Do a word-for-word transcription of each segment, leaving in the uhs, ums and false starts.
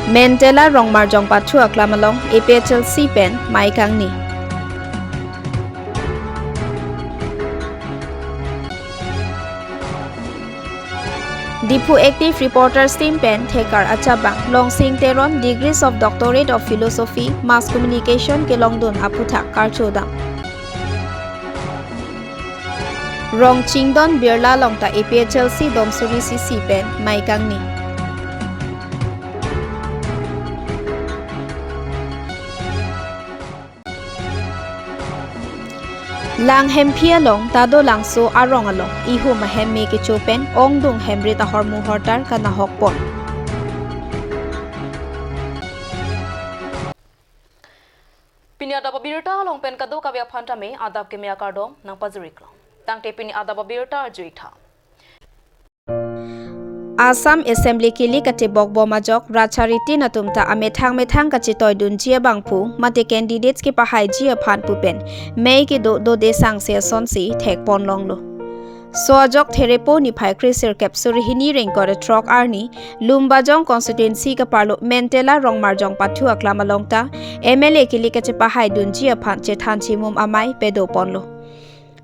Mentela Rongmarjong pathu aklam along A P H L C pen mei kangni. Diphu Active Reporters Team pen thekar achapbang Longsing Teron Degrees of Doctorate of Philosophy, Mass Communication kelongdun aphuthak karchodam. Rongchingdon Birla along ta A P H L C Domsuri C C pen mei kangni. Langhemphi along Tadolangso arong along ihum ahem me kecho pen ongdung hemrit ahormu hortar kanahok pon. Pini adap abirta along pen kadokave aphan tame adap keme akardom nangpajir-iklo. Tangte pini adap abirta arju-ik tha. Assam Assembly kilik katebok bom ajok racharitin atum ta amethang methang kachetoidunji abangphu mate candidates kepahaiji aphan pu pen mei kedo dode sangse asonsi thekpon longlo. So ajok Therepo niphai kre sirkep suri hini ring kor throk arni Lumbajong constituency kaparlo Mentela Rongmarjong pathu aklam along ta M L A kilik kachepahaidunji aphan chethan chimum amei padoponlo.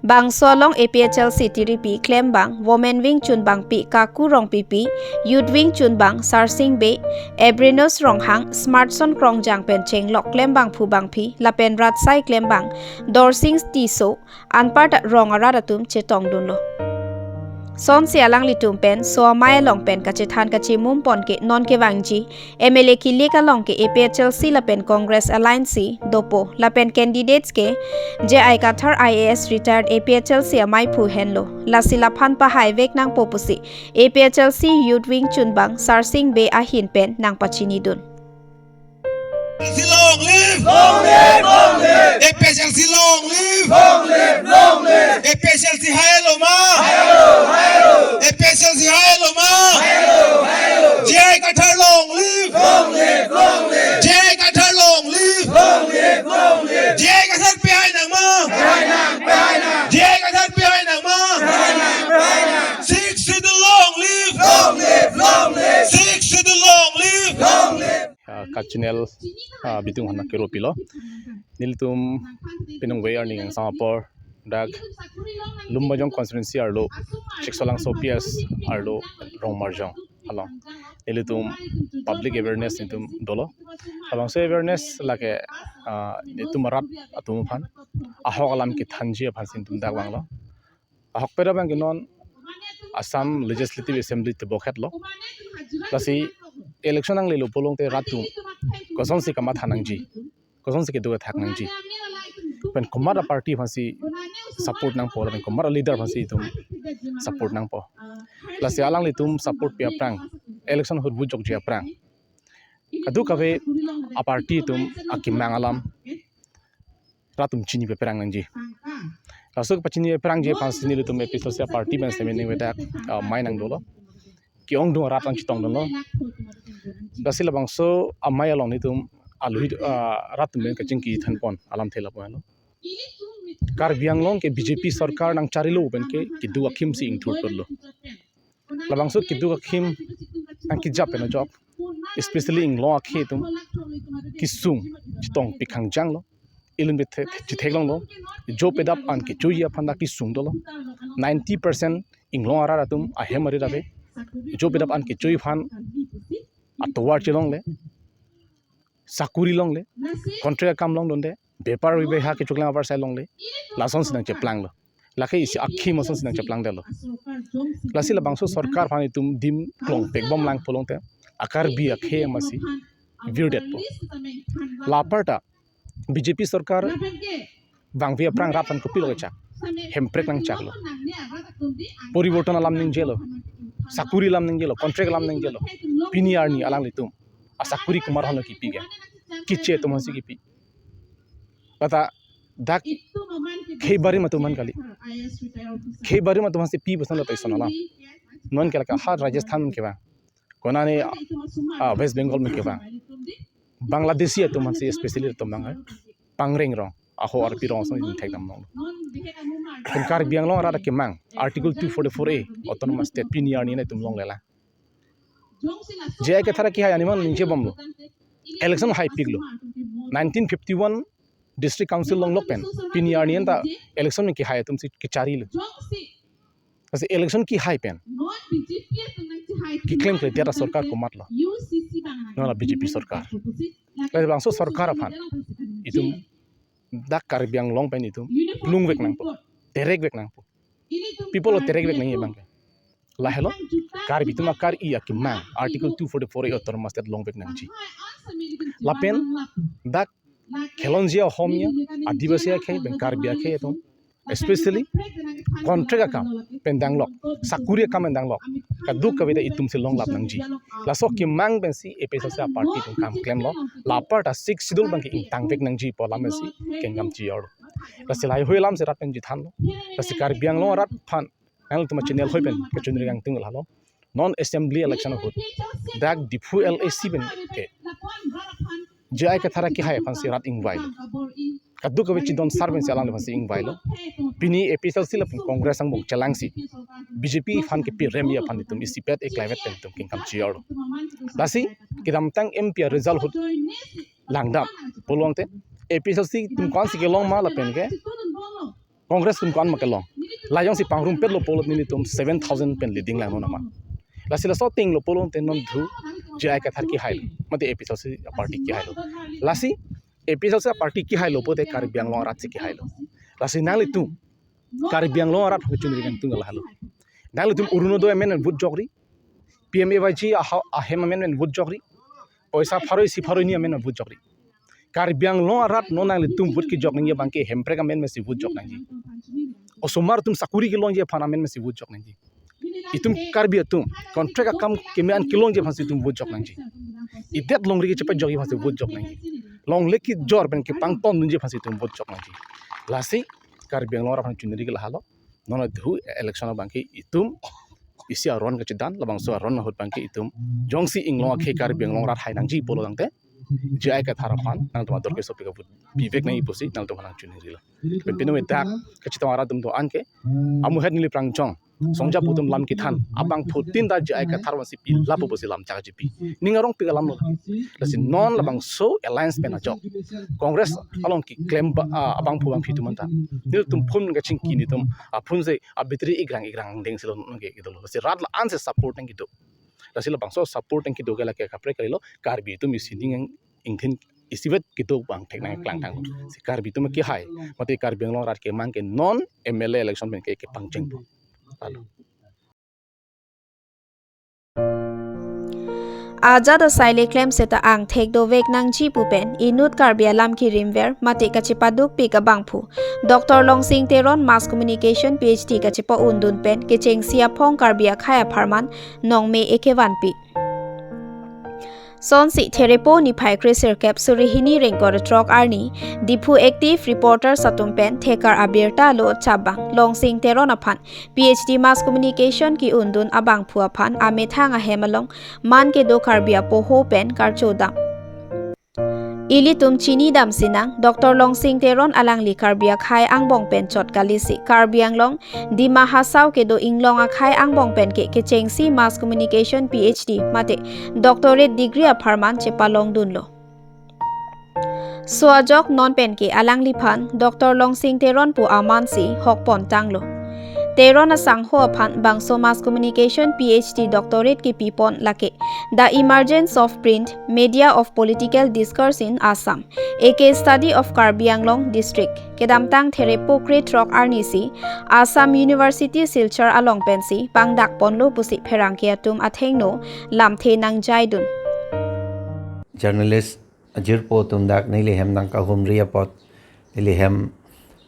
Bangso along A P H L C tiripi klembang, Women Wing chunbangpi Kaku Rongpipi, Youth Wing chunbang Sarsing Bey, Abrinus Ronghang, Smartson Krongjang pen chenglok klembangphu bangphi lapen rat asai klembang Dorsing Tisso, anparta rong arat atum chetongdunlo. Sonsi alanglitum pen so amei along pen kachethan kachimum pon ke non kevangji M L A kilik along ke A P H L C lapen Congress alliance si dopo lapen candidates ke J I Kathar I A S retired A P H L C ameiphu henlo. Lasi laphan pahaivek nangpo pusi A P H L C Youth Wing chunbang Sarsing Bey ahin pen nangpachinidun. A P H L C long live! Long live, long live! A P H L C long live! A P H L C hai lo ma? Hai lo, hai lo! A P H L C hai lo ma? Hai lo, hai lo! J I Kathar long live! Long live, long live! J I Kathar long live! Long live, long live! J I Kathar pi hai nang ma? Pi hai nang, pi hai nang! J I Kathar pi hai nang ma? Pi hai nang, pi hai nang! Sixth Schedule long live! Long live, long live! Sixth Schedule long live! Long live! Ah, ka channel, ah, bitung hana kero pilo. Nelitum pinung ve arni angsam apor dak Lumbajong constituency arlo Chiksolangso P S arlo Rongmarjong along nelitum public awareness nelitum dolo. Labangso awareness lake, ah, nelitum arat atum aphan ahok alam kethanji aphan si nelitum dak vanglo. Ahokpet abang ke non Assam Legislative Assembly tebok het lo. Lasi election nanglelo pulote rat atum kosonsi kamatha nangji, kosonsi kedo kethak nangji, pen komat aparty aphansi support nangpo, pen komat aleader aphansi itum support nangpo. Lasi alanglitum support pi aphrang, election ahut vote jokji aphrang kadokave aparty atum akemang alam rat atum chini pepherang nangji. Laso kepachini pepherangji aphansi nelitum A P H L C party pen semi ning vedak, ah, mei nangdolo. Ke-ongdung arat nangchetongdunlo. Lasi labangso amei along nelitum aluhi, ah, rat atum pen kachingki thanpon alamthe lapu henlo. Karbi Anglong ke B J P sorkar nangcharilo pen ke kedo akhim si ingthurpetlo. Labangso kedo akhim nangkejap pen ajok, especially inglong akhei atum kesung chetong pikhangjanglo. Ilun bethe chetheklonglo, job adap an kechoji aphan ta kesung dolo. Ninety percent inglong arat atum ahem arit ave job adap an kechoji aphan atovar chelongle, sakuri longle, contract akam longdunde, bepar bebeha kechoklang abar sai longle, lasonsi nangcheplanglo. Lake isi akhim asonsi nangcheplangdetlo. Lasi labangso sorkar aphan itum dim klong pekbomlang pulote a-Karbi akhei amatsi virdetpo. La aparta B J P sorkar vangve aphrang rat aphan kopilo kechak? Hemprek nangchaklo. Poriborton alam ningjelo. Sakuri alam ningjelo. Contract alam ningjelo. Pini arni alanglitum asakuri komat aphanlo kipi ke? Keche atum aphansi kipi. Lata dak khei barim atum aphan kali. Khei barim atum aphansi pi puson lata ison alam. Non ke lake ha Rajasthan kevang, konane, ah, West Bengal me kevang, Bangladeshi atum aphansi especially atum abang hai Pangreng rong, aho arpi rong asong itum thekdam longlo. Pen Karbi Anglong arat akemang Article two forty-four A Autonomous State pini arni nangtum longlelang. J I Kathar akehai arni man ningje bomlo. Election haipiklo. Nineteen fifty-one District Council longlok pen pini arni anta election kehai atum si kecharilo. Lasi election kehai pen keklem kle dia sorkar komatlo? Non la B J P sorkar. Lasi bangso sorkar aphan itum dak Karbi Anglong pen itum plungvek nangpo, terekvek nangpo. People lo terekvek nangji abang ke. Lahelo Karbi atum akar-i akemang Article two forty-four A autonomous state longvek nangji. Lapen dak khelonji a-Ohomia, Adivasi akhei pen Karbi akhei atum, especially contract akam pen danglok, sakuri akam pen danglok, kadokave ta itum si longlap nangji. Laso kemang pensi A P H L C a-party atum kam klemlo. La apar ta Sixth Schedule abang ke ingtangvek nangji pu alam pensi kengkam chijorlo. Lasi lahai hui alam si rat pen chethanlo. Lasi Karbi Anglong arat aphan nangtum a-channel hoi pen kachonri kangtung lahelo. Non assembly election ahut dak Diphu L A C pen ke J I Kathar akehai aphansi rat ingvailo. Kadokave chidon sar pensi alangliphansi ingvailo. Pini A P H L C lapen Congress angbong chelangsi B J P aphan kepi remji aphan itum isipet eklaivet pen itum kengkam chijorlo. Lasi kedamtang M P a-result ahut langdam pulote A P H L C atum ko-ansi kelong ma lapen ke Congress atum ko-an ma kelong. La jongsi pangrumpetlo pulote nelitum seven thousand pen leading lang non amat. Lasi laso tinglo pulote non dhu J I Kathar kehailo, mate A P H L C a-party kehailo. Lasi A P H L C a-party kehailo pulote Karbi Anglong arat si kehailo. Lasi nanglitum Karbi Anglong arat aphan kachonri kangtung lahelo. Nanglitum Orunodoi amen pen vote jokri, P M A Y G aha-, ahem amen pen vote jokri, poisa pharo isi pharo hini amen pen vote jokri. Karbi Anglong arat non nanglitum vote kejok nangji abang ke hemprek amen pensi vote jok nangji. Osomar atum sakuri kelongji aphan amen pensi vote jok nangji. Itum Karbi atum contract akam keme-an kelongji aphansi itum vote jok nangji. Idet longri kechepajokji aphansi vote jok nangji. Longle kejor pen kepangtondunji aphansi itum vote jok nangji. Lasi Karbi Anglong arat aphan chonri lahelo. Non dhu election abang ke itum isi aron kachedan, labangso aron ahut abang ke itum jongsi inglong akhei Karbi Anglong arat hai nangji pulo tangte J I Kathar aphan nangtum ador keso pika vote pivek nangji pusi nangtum aphan nangchoningrilo. Pen pinu dak kachetong arat atum do-an ke amuhet neli prangjong songja pu atum lam kethan abangphutin ta J I Kathar aphansi pilapu pusi lam chak jipi. Ning arongpik alamlo. Lasi non labangso alliance pen ajok Congress along keklem ba, ah, abangphu abangphi atum anta nelitum phone kachingki nelitum, ah, phone si a-battery igrang igrang dengsi lo nangke kedo lo. Lasi rat la-an si support nangkedo. Lasi labangso support nangkedo ke lake kaprek kalilo, Karbi atum isi ning ingthin isivet kedo abang thek nangklang thang. Si Karbi atum kehai, mate Karbi Anglong arat kemang ke non M L A election pen ke kepangchengpo. Lalu. Ajat asai le klem seta angthek dovek nangji pu pen inut Karbi alam kirimver mate kachepadukpik abangphu Doctor Longsing Teron Mass Communication P H D kachepa-undun pen kechengsi aphong Karbi akhai apharman nongme ekevanpik. Sonsi Therepo niphai kre sirkep suri hini ringkot throk arni Diphu active reporters atum pen thekar abirta lo chabang Longsing Teron aphan P H D Mass Communication ke-undun abangphu aphan amethang ahem along man kedo Karbi apoho pen karchodam. Ilitum chinidam sinang, Doctor Longsing Teron alangli Karbi akhai angbong pen chot kalisi Karbi Anglong, Dima Hasao kedo inglong akhai angbong pen ke kechengsi Mass Communication P H D mate doctorate degree apharman chepalongdunlo. So ajok non pen ke alangliphan Doctor Longsing Teron pu aman si hokpon tanglo. Teron asangho aphan bangso Mass Communication P H D doctorate kepipon lake The Emergence of Print Media of Political Discourse in Assam, a case study of Karbi Anglong District. Kedamtang Therepo kre throk arni si Assam University Silchar along pensi pangdakponlo pusi pherangke atum athengno lamthe nangjaidun. Journalist ajirpo atum dak neli hem nangkahumri apot, neli hem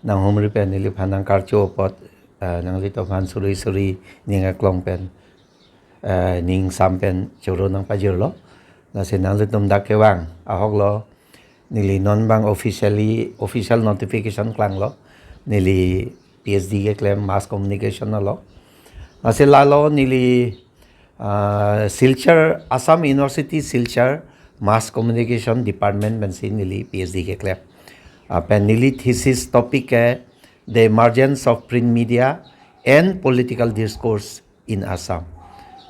nanghumri pen neliphan nangkarcho apot, eh, nanglitum aphan suri suri ning aklong pen, eh, ning sam pen choro nangpajirlo. Lasi nanglitum dak kevang ahoklo, neli non abang officially, official notification klanglo, neli P H D keklem Mass Communication along. Lasi lalo neli ah, Silchar, Assam University Silchar Mass Communication Department pensi neli P H D keklem. Ah, pen neli thesis topic ke The Emergence of Print Media and Political Discourse in Assam,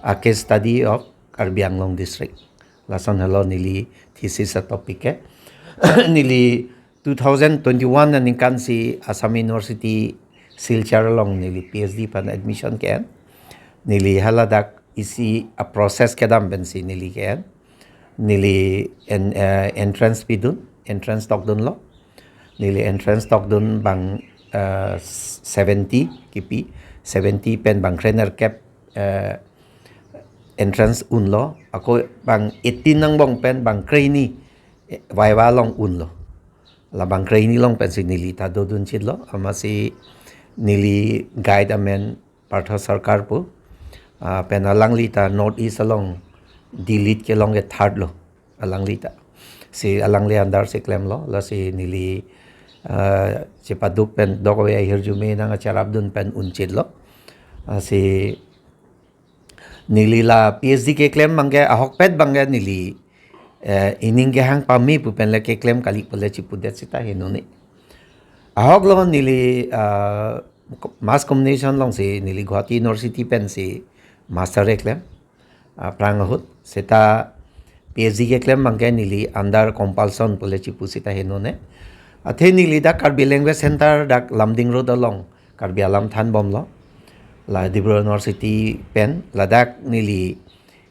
a case study of Karbi Anglong district. Lason helo neli thesis atopic ke. Neli two thousand twenty-one aningkan si Assam University Silchar along neli PhD aphan admission ke-en. Neli haladak isi a-process kedam pensi neli ke-en. Neli en, eh, entrance pidun, entrance tokdunlo. Neli entrance tokdun bang, eh, seventy kipi, seventy pen bang krenerkep, eh, entrance unlo. Ako bang eighteen angbong pen bang krehini, eh, viva along unlo. La bang krehini along pensi neli ta dodun chitlo. Amatsi neli guide amen Partha Sarkar pu. Ah, pen alangli ta North East along D.Litt kelong ke third lo alangli ta. Si alangli under si klemlo, lasi neli, ah, chepaduk pen dokave ahirjume nangkacharapdun pen un chitlo. Ah, si neli la PhD keklem abangke ahokpet abangke neli, eh, ining kehang pame pu pen le keklem kali pu le chipudet seta henone. Ahok lo neli, ah, mass communication alongsi neli Guwahati University pensi master keklem, ah, aphrang ahut. Seta PhD keklem abangke neli under compulsion pu le chipu seta henone. Athe neli dak Karbi Language Center dak Lumding Road along Karbi alam thanbomlo. La Dibru University pen ladak neli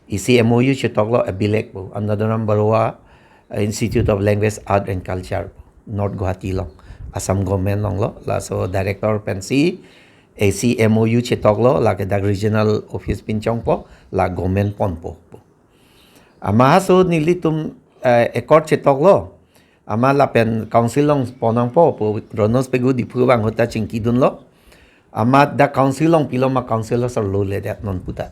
isi MOU chetoklo, ABLAC pu, Anuradharam Baruah Institute of Language, Art and Culture pu, North Guwahati along, Assam government alonglo. Laso director pensi isi MOU chetoklo, lake dak regional office pinchongpo, la government ponpo pu. Amatsi nelitum, eh, accord chetoklo. Amat lapen council along pon nangpo pu Ronnoj Pegu Diphu abang ahut ta chingkidunlo. Amat dak council along pilo ma council asor loledet non puta.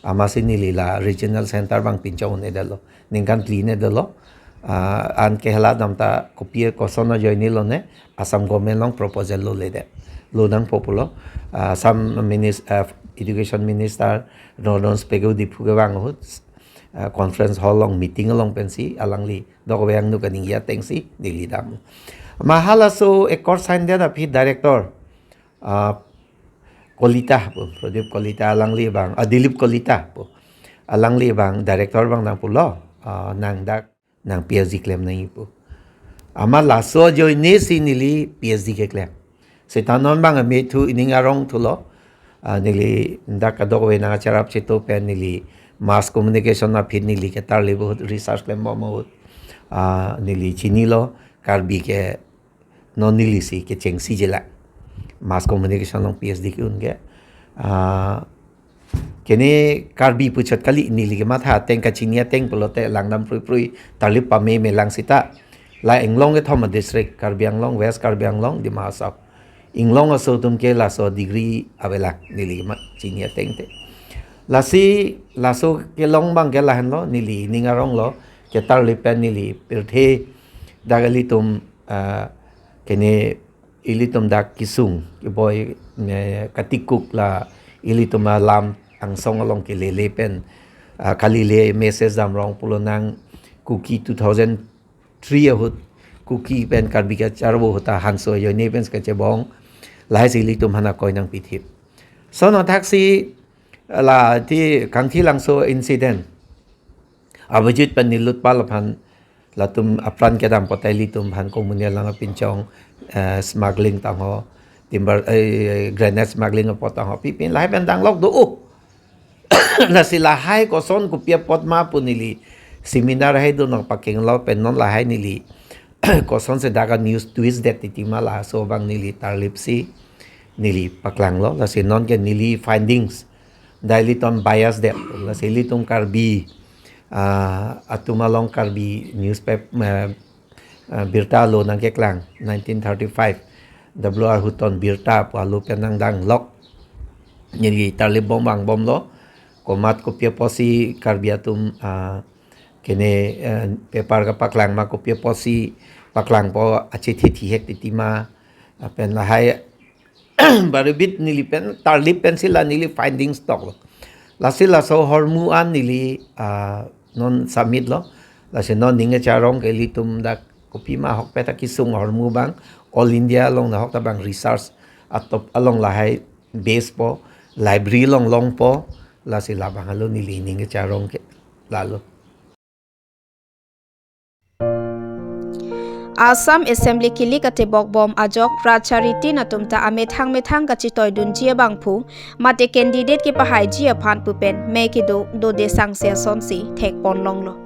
Amatsi neli la regional center abang pinchong un-edetlo. Ningkan phli un-edetlo. Ah, anke hala dam ta kopi koson ajoine lone, Assam government along proposal loledet. Lo nangpo pulo. Ah, Assam minis-, ah, education minister Ronnoj Pegu Diphu ke abang ahut, ah, conference hall along meeting along pensi alangli dokave angno kaningje atengsi neli dam. Ma halaso accord sign det aphi director, ah, Kolita pu, Pradip Kolita alangli abang, ah, Dilip Kolita pu. Alangli abang director abang nangpulo, ah, nang dak nang PhD klem nangji pu. Amat laso ajoine si neli PhD keklem. Seta non abang amethu ining arong thulo. Ah, neli dak kadokave nangkacharap cheto pen neli mass communication aphi neli ketarlip ahut, research klembom ahut. Ah, neli chinilo Karbi ke non neli si kechengsi jela. Mass communication along PhD ke-un ke. Ah, kene Karbi puchot kali, neli kematha ateng, kachini ateng pulote langdam pruiphrui, tarlip pameme lang seta. La inglong kethom a-district, Karbi Anglong, West Karbi Anglong, Dima Hasao. Inglong aso atum ke laso degree avelang, neli kemat chini ateng te. Lasi, laso kelong abangke lahenlo, neli ning aronglo, ketarlip pen neli pirthe dak ilitum, ah, kene ilitum dak kesung keboi, eh, katikuk la ilitum alam angsong along kelele pen, ah, kalile message damrong pulo nang Kuki two thousand three ahut Kuki pen Karbi kacharvo ahut ta Hanso ajoine pen kachebong, lahai si ilitum aphan akoi nangpithip. Lason athaksi la ti Kangthilangso incident, Abhijit pen Nilotpal aphan latum apran kedam pote ilitum aphan Komuni alang apinchong, eh, smuggling tangho, timber, eh, granite smuggling apot tangho, pipin lahai pen danglok do-o. Lasi lahai koson kopi apot ma pu neli seminar hai do nangpakenglo pen non lahai neli kosonsi dak a-news twist det titi ma, laso abang neli tarlip si neli paklanglo. Lasi non ke neli findings dak ilitum bias det, lasi ilitum Karbi, ah, atum along Karbi newspaper, eh, ah, birta alo nangkeklang nineteen thirty-five, W R Hutton birta pu alo pen nangdanglok. Neli tarlipbom vangbomlo, komat kopi apotsi Karbi atum, ah, kene, eh, paper kapaklang ma kopi apotsi paklangpo, achethe thihek titi ma, ah, pen lahai baribit neli pen, tarlip pensi la neli findings toklo. Lasi laso ahormu an neli, ah, non submit lo. Lasi non ning kacharong ke ilitum dak kopima ahokpet ta kesung ahormu abang, All India along nahok ta abang research atop along lahai base po, library along longpo, Lasi labang halo neli ning kecharong ke lalo. Assam Assembly kilik atebok bom ajok rat charitin atum ta amethang methang kachitoidunji abangphu mate candidate kepahaiji aphan pu pen me kedo dode sangse asonsi thekpon longlo.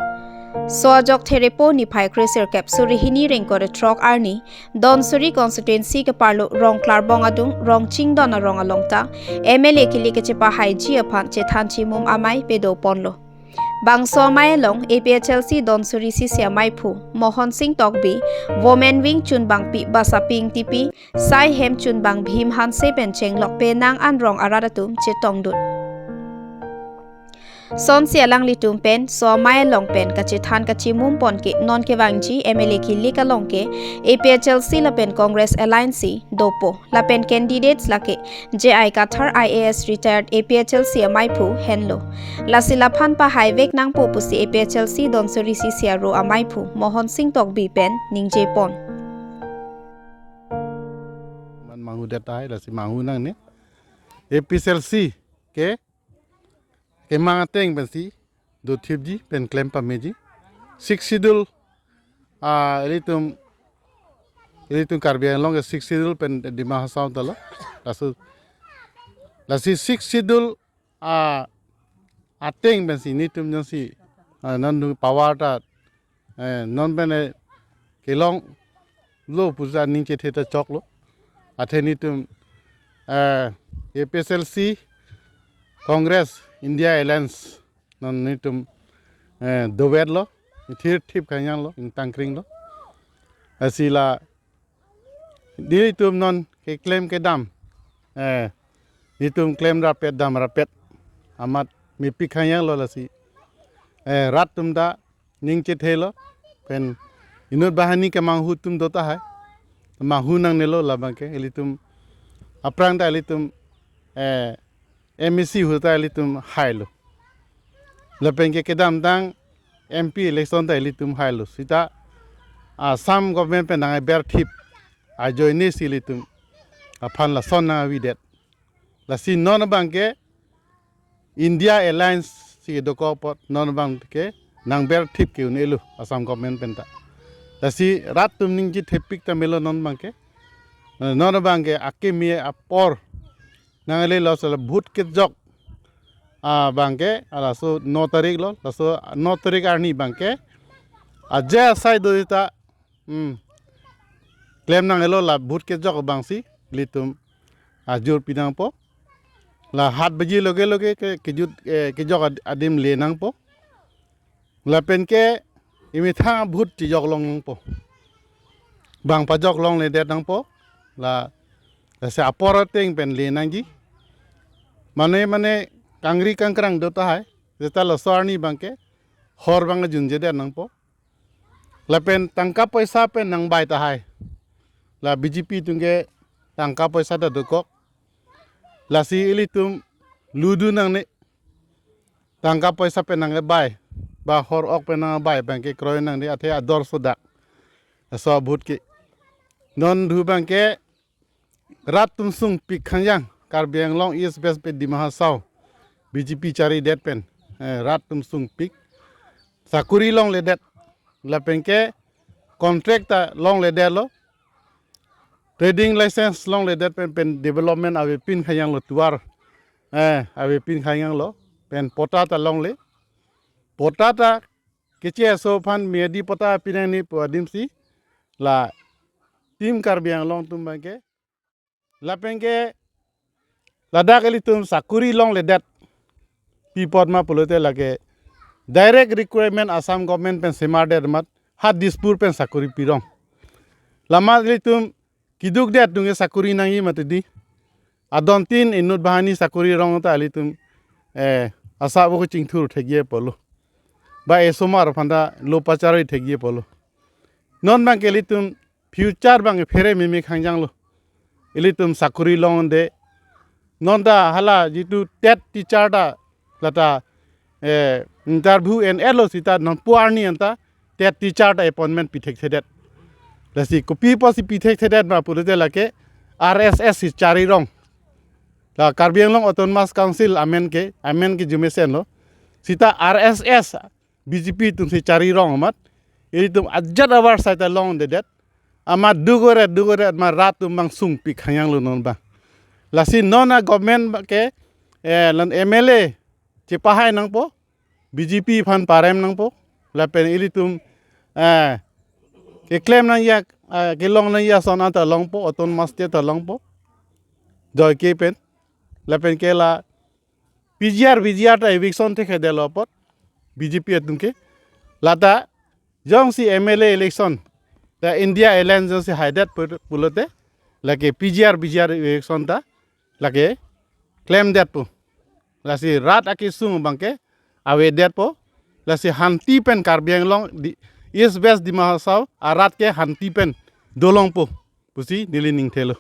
So ajok Therepo niphai kre sirkep suri hini ring kore throk arni Dhansiri constituency keparlo Rongklarbong adung Rongchingdon arong along ta M L A kilik kechepahaiji aphan chethan chimum amei pedoponlo. Bangso amei along A P H L C Dhansiri C C amaiphu Mohon Singh Tokbi, Women Wing chunbangpi Basaping Tipi, Saihem chunbang Bhim Hanse pen chenglok penang an rong arat atum chetongdun. Sonsi alanglitum pen so amei along pen kachethan kachimum pon ke non kevangji M L A kilik along ke A P H L C lapen Congress Alliance si dopo. Lapen candidates lake J I Kathar I A S retired A P H L C amaiphu henlo. Lasi laphan pahaivek nangpo pusi A P H L C Dhansiri C C aro amaiphu Mohon Singh Tokbi pen ningjepon. Man manghu det tahai, lasi manghu nangne. A P H L C ke kemang ateng pensi dothipji pen klem pameji. Sixth Schedule, ah, ilitum, ilitum Karbi Anglong ke Sixth Schedule pen Dima Hasao talo. Laso, lasi Sixth Schedule, ah, ateng pensi nelitum jongsi, ah, non power ta, eh, non pen, eh, kelonglo pusi aning chethe ta choklo. Athe nelitum, eh, A P H L C Congress India Alliance non nelitum, eh, dovetlo, thirthip khanyanglo, ingtangkringlo. Lasi la nelitum non keklem kedam, eh, nelitum klem rapet dam rapet amat mepik khanyanglo lasi, eh, rat atum ta ning chethelo pen inut banghini kemanghu atum do tahai, manghu nangnelo labang ke ilitum aphrang ta ilitum, eh, M A C hu ta ilitum hailo. Lapen ke kedamtang M P election ta ilitum hailo. Sita Assam government pen nangberthip ajoine si ilitum aphan lason nangvedet. Lasi non abang ke India Alliance si dokok apot non abang ke nangberthip ke un-elo Assam government pen ta. Lasi rat atum ning chethepik ta melo non abang ke. Non abang ke akimi apor nanglelo sala vote kejok abang ke, ah, laso no tarik lo, laso no tarik arni abang ke aje asai do ta, hmm, klem nanglo la vote kejok abangsi ilitum ajor pinangpo. La hat baji loge loge ke kejut, eh, kejok ad-, adim le nangpo. Lapen ke imethang vote chejok long nangpo. Bang pajok longledet nangpo. La, lasi apor ateng pen le nangji. Mane mane kangri kangkrang do tahai. Seta laso arni abang ke hor abang junjedet nangpo. Lapen tangka poisa pen nangbai tahai. La B J P atum ke tangka poisa ta dokok. Lasi ilitum ludu nangne. Tangka poisa pen nangbai, ba hor ok pen nangbai abang ke kroi nangne, athe ador sodak. Laso vote ke. Non dhu abang ke rat atum sungpik khanyang, Karbi Anglong East West pen Dima Hasao B J P charidet pen, eh, rat atum sungpik. Sakuri longledet. Lapen ke contract ta longledetlo. Trading license longledet pen, pen development avepin khanyanglo tuar. Eh, avepin khanyanglo. Pen patta ta longle. Patta ta keche aso aphan miyadi patta pinangji pu adimsi la Team Karbi Anglong atum abang ke. Lapen ke ladak ilitum sakuri longledet pi apot ma pulote lake direct requirement Assam government pen semardet amat ha Dispur pen sakuri pirong. Lama ilitum kedukdet atum ke sakuri nangji mati di. Adon tin inut banghini sakuri rong ta ilitum, eh, asa bo chingthur thekji apotlo. Ba esomar aphan ta lo pachari thekji apotlo. Non abang ke ilitum future abang phere meme khangjanglo. Ilitum sakuri longde. Non ta hala jitu TET teacher ta lata, eh, interview en-etlo sita non pu arni anta TET teacher ta appointment pithekthedet. Lasi kopi apotsi pithekthedet ma pulote lake R S S si chari rong. La Karbi Anglong Autonomous Council amen ke, amen ke jumesen lo. Sita R S S, B J P atum si chari rong amat. Ilitum ajat abar saita longledet. Amat dugore, dugore, amat rat atum bang sungpik hangyang lo non bang. Lasi non a government ke, eh, lan M L A chepahai nangpo, B J P aphan parem nangpo, lapen ilitum, eh, keklem nangji, eh, kelong nangji ason anta longpo, autonomous state ta longpo, joike pen, lapen ke la P G R, V G R ta eviction thekthe lo apot, B J P atum ke, lata jongsi M L A election ta India Alliance jongsi haidet pu-, pulote, lake P G R, V G R election ta lake klemdetpo. Lasi rat akesung abangke avedetpo. Lasi hanti pen Karbi Anglong di East West Dima Hasao arat ke hanti pen dolongpo pusi neli ning thelo.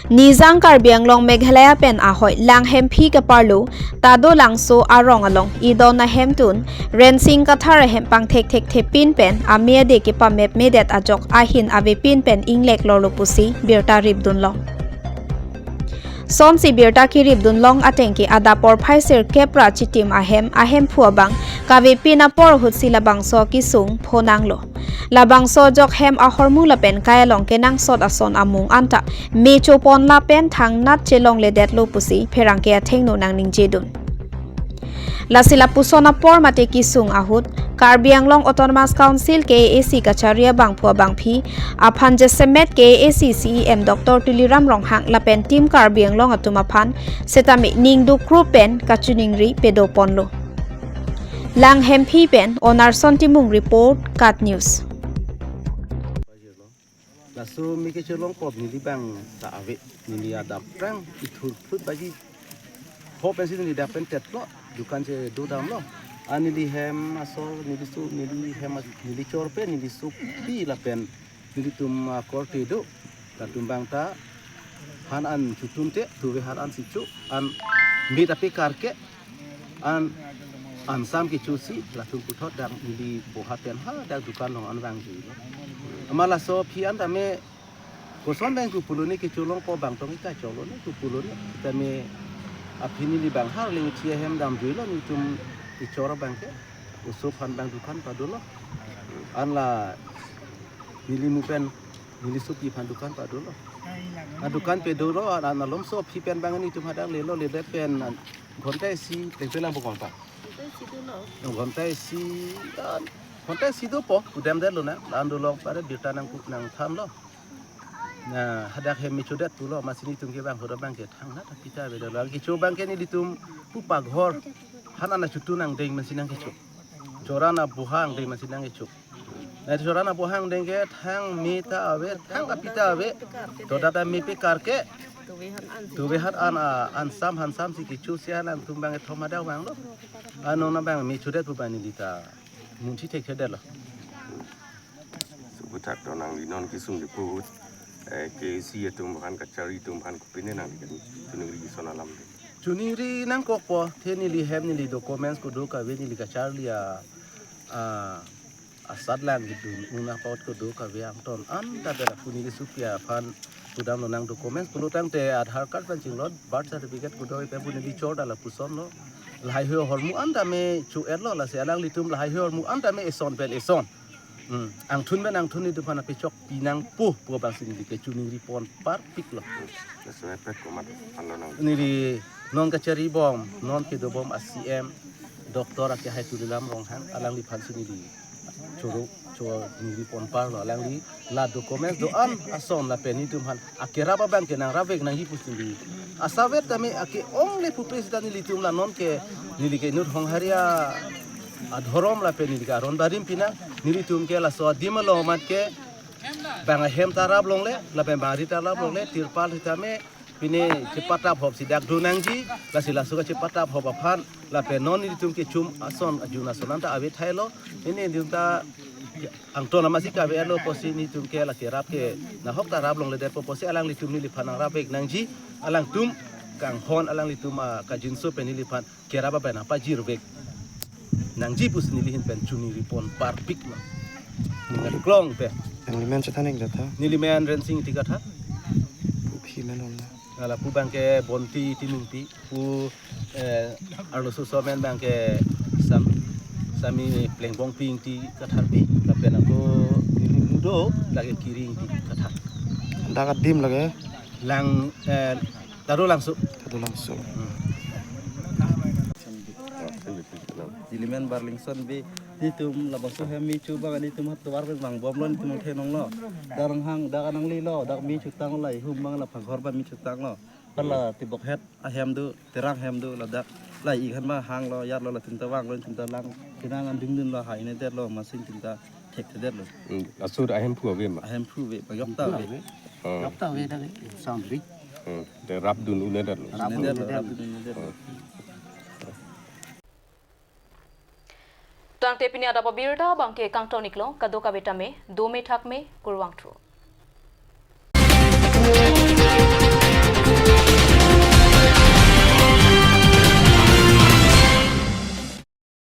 Nijang Karbi Anglong Meghalaya pen ahoi Langhemphi kaparlo Tadolangso arong along idon ahemtun Rensing Kathar ahem pangthekthekthe pin pen ame ade kepamepmedet ajok ahin avepin pen inglek lorlo pusi birta ripdunlong. Sonsi birta keripdunlong atengke adap porphai sirkep ra chitim ahem ahemphu abang kavepin apor ahutsi labangso kesung phonanglo. Labangso ajok hem ahormu lapen kai along kenangsot ason amung anta me chopon lapen thangnat chelongledetlo pusi pherangke athengno nangningjedun. Lasi lapuson apor mate kesung ahut Karbi Anglong Autonomous Council, K A A C kachari abangphu abangphi aphan jasemet K A A C C E M Doctor Tuliram Ronghang lapen Team Karbi Anglong atum aphan setame ning dukrup pen kachiningri pedoponlo. Langhemphi pen Onarson Timung report, KAT News. Laso me kechelong pop neli bang ta ave, neli adap prang ithur phut baji. Hop pensi neli dap pen tetlo, dukan che dodamlo. An neli hem asor, neli su, neli hem as-, neli chor pen, neli supi lapen nelitum akorte do. Latum bang ta han an chutun te, tuve han an si chu, an mit ape karke, an ansam kechosi, latum puthot dak neli boha pen hadak dukan along an vangjuilo. Amat laso aphi an tame koson bang kupulone kechelong pop bang tong ika cholone kupulone. Tame aphi neli bang har lengthi ahem damjuilo nelitum kechor abangke. Oso aphan bang dukan padolo. An la neli mu pen neli supi aphan dukan padolo. A dukan pedolo an, an alomso aphi pen bang nelitum hadak lelo, ledet pen an ghonta isi, plengplang pu ghonta. Ghonta isi, an, ghonta isi dopo, kudamdetlo na, an dolong pare birta nangku nangthanlo. Na, hadak hem me chodet pulo, amatsi nelitum ke bang hoda bangke thangnat apita avedetlo. Kecho abangke nelitum pupa ghor han an achutun angdeng amatsi nangkecho. Chor an aboha angdeng amatsi nangkecho. Na chor an aboha angdeng ke thang me ta ave, thang apita ave. To data me pe karke. Tuve han an, a, ansam hansam si kechosi alangtum bang ethom hadak vanglo. Ano na bang me chodet pu bang neli ta munthi thekthedetlo. Suputhak to nangli non kesung kepu ahut, eh, K A A C atum aphan kachari atum aphan kopine nangli kachiningri ason alam de. Chiningri nangkokpo, the neli hem neli documents kedo kave neli kacharli a, a, asatlang kedun un apot kedo kave angton an ta bera pu neli supi aphan pudamlo nang documents pulo tangte Aadhaar card pen chinglot, birth certificate kedo ipe pu neli chor dala pusonlo. Lahai ho ahormu an tame chu-etlo, lasi alanglitum lahai ho ahormu an tame eson pen eson. Hmm. Angthun pen angthun nelitum aphan apechok pinangpo pu abangsi neli kechiningri pon parpiklo. Laso epek komat aphan lo nang. Neli non kachari bom, non kedobom a C M, Doctor akehai Tuliram Ronghang, alangliphan si neli choro, choro neli pon parlo, alangli la documents do-an ason lapen nelitum aphan akerap abangke nangrapvek nangji pusi neli. Asavet tame ake-ong le pupe sita nelitum la nonke neli ke inut Honghari adhorom lapen neli ke aron barim pinang, nelitum ke laso adim along amat ke bang ahem ta raplongle, lapen bang ari ta raplongle, tirpal sitame pine chepatap hop si dak do nangji, lasi laso kachepatap hop aphan, lapen non nelitum kechum ason ajun ason anta ave thailo, pine nelitum ta angton amatsi kave-etlo pusi nelitum ke la kerap ke nahok ta raplongledetpo pusi alanglitum neliphan nangrapvek nangji, alangtum kanghon alanglitum akajinso pen neliphan kerap abang nangpajirvek nangji pusi neli ahin pen chiningri pon parpiklo. Ning aklong pen. Nanglimen chethan ik jatha. Nelimen Rensing Ingti Kathar. Pu aphi men on la? Hala pu abangke Bonti Timungpi, pu, eh, arloso amen abangke Sam, Sami Plengbongpi Ingti Katharpi, lapen ako neli mudo lake Kiri Ingti Kathar. Dak adim lake? Lang, eh, Tadolangso. Tadolangso. Nelimen Barlingson Bey, netum labangso hem me chu abang netum hat tovar pen vangbomlo, netum theklonglo. Dak nanghang, dak nanglelo, dak me chutanglo, lahei hum abang la phaghor abang me chutanglo. Hala tibok het ahem do, terang hem do, ladak lahei ik han ma hanglo, yarlo, latum ta vanglo, netum ta lang, kinang an dingdunlo, hai ne detlo, machine netum ta thekthedetlo. Hmm, laso ahemphu ave ma? Ahemphu ave, pajok ta ave. Hmm. Jok ta ave dak, sound ri. Hmm, te rapdun un-edetlo. Rapdun un-edetlo, rapdun un-edetlo. Hmm. Tangte pini adap abirta abangke kangton iklo, kadokave tame, dome thakme, kurvangthu.